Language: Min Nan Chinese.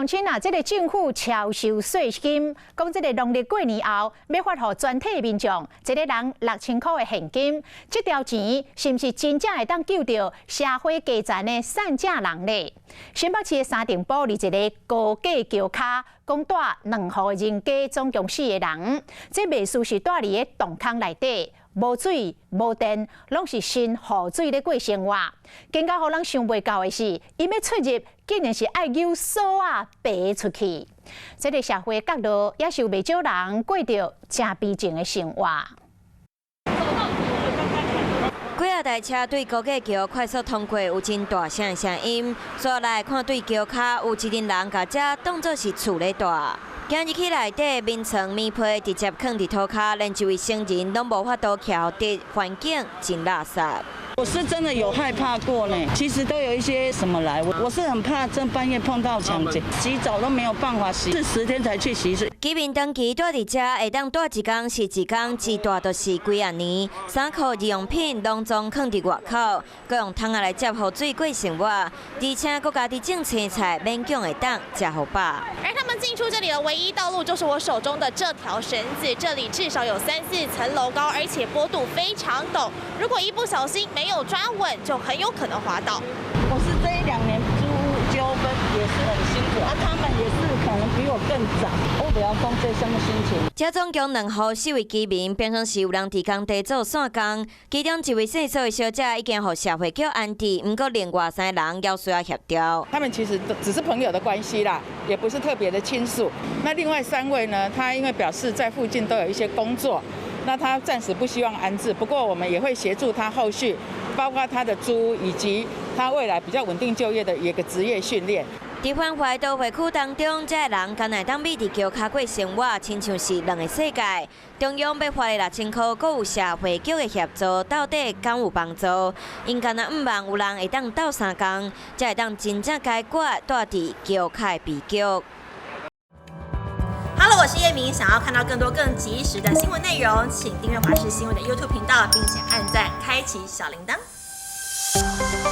親啊，這个政府超收稅金，講這个農曆過年後欲發予全體民眾一个人6000箍的現金，這條錢是毋是真正會當救著社會低層的散隻人呢？新北市的三重埔里一个高架橋跤，講蹛兩戶人家總共四个人，這袂輸是蹛佇个洞空內底。無水無電，攏是糋雨水咧過生活。更加予人想袂到的是，𪜶欲出入竟然是愛扭索仔爬出去。這个社會角落也是有袂少人過著誠悲情的生活。幾仔台車對高架橋快速通過，有真大聲的聲音。煞來看對橋跤有一陣人共這當作是厝咧蹛。今日起內底眠床棉被直接囥佇塗跤，連一位成人攏無法度徛佇，環境真垃圾。我是真的有害怕過呢，其實都有一些什麼來，我是很怕這半夜碰到搶劫，洗澡都沒有辦法洗，是10天才去洗一次。居民長期蹛佇遮，會當蹛一工是一工，一蹛就是幾仔年。衫褲日用品攏總囥佇外口，閣用桶仔來接雨水過生活，而且閣家己種青菜，勉強會當食予飽。而他們進出這裡的唯一道路就是我手中的這條繩子，這裡至少有三四層樓高，而且坡度非常陡，如果一不小心沒有抓穩，就很有可能滑倒。我是這一兩年租屋糾紛也是很辛苦啊，他們也是可能比我更早，我不要講這什麼心情。這總共兩戶四位居民，平常時有人佇工地做線工，其中一位姓蘇的小姐已經予社會局安置，毋過另外三個人猶需要協調。他們其實只是朋友的關係啦，也不是特別的親屬。那另外三位呢？他因為表示在附近都有一些工作，那他暫時不希望安置，不過我們也會協助他後續，包括他的租以及他未來比較穩定就業的一個職業訓練。佇繁華都會區當中，這个人敢會當覕佇橋跤過生活，親像是兩个世界。中央欲發的6000箍，閣有社會局的協助，到底敢有幫助？𪜶敢若向望有人會當鬥相共，才會當真正解決蹛佇橋跤的悲劇。 Hello，我是葉明，想要看到更多更及時的新聞內容，請訂閱華視新聞的 YouTube 頻道，並且按讚，開啟小鈴鐺。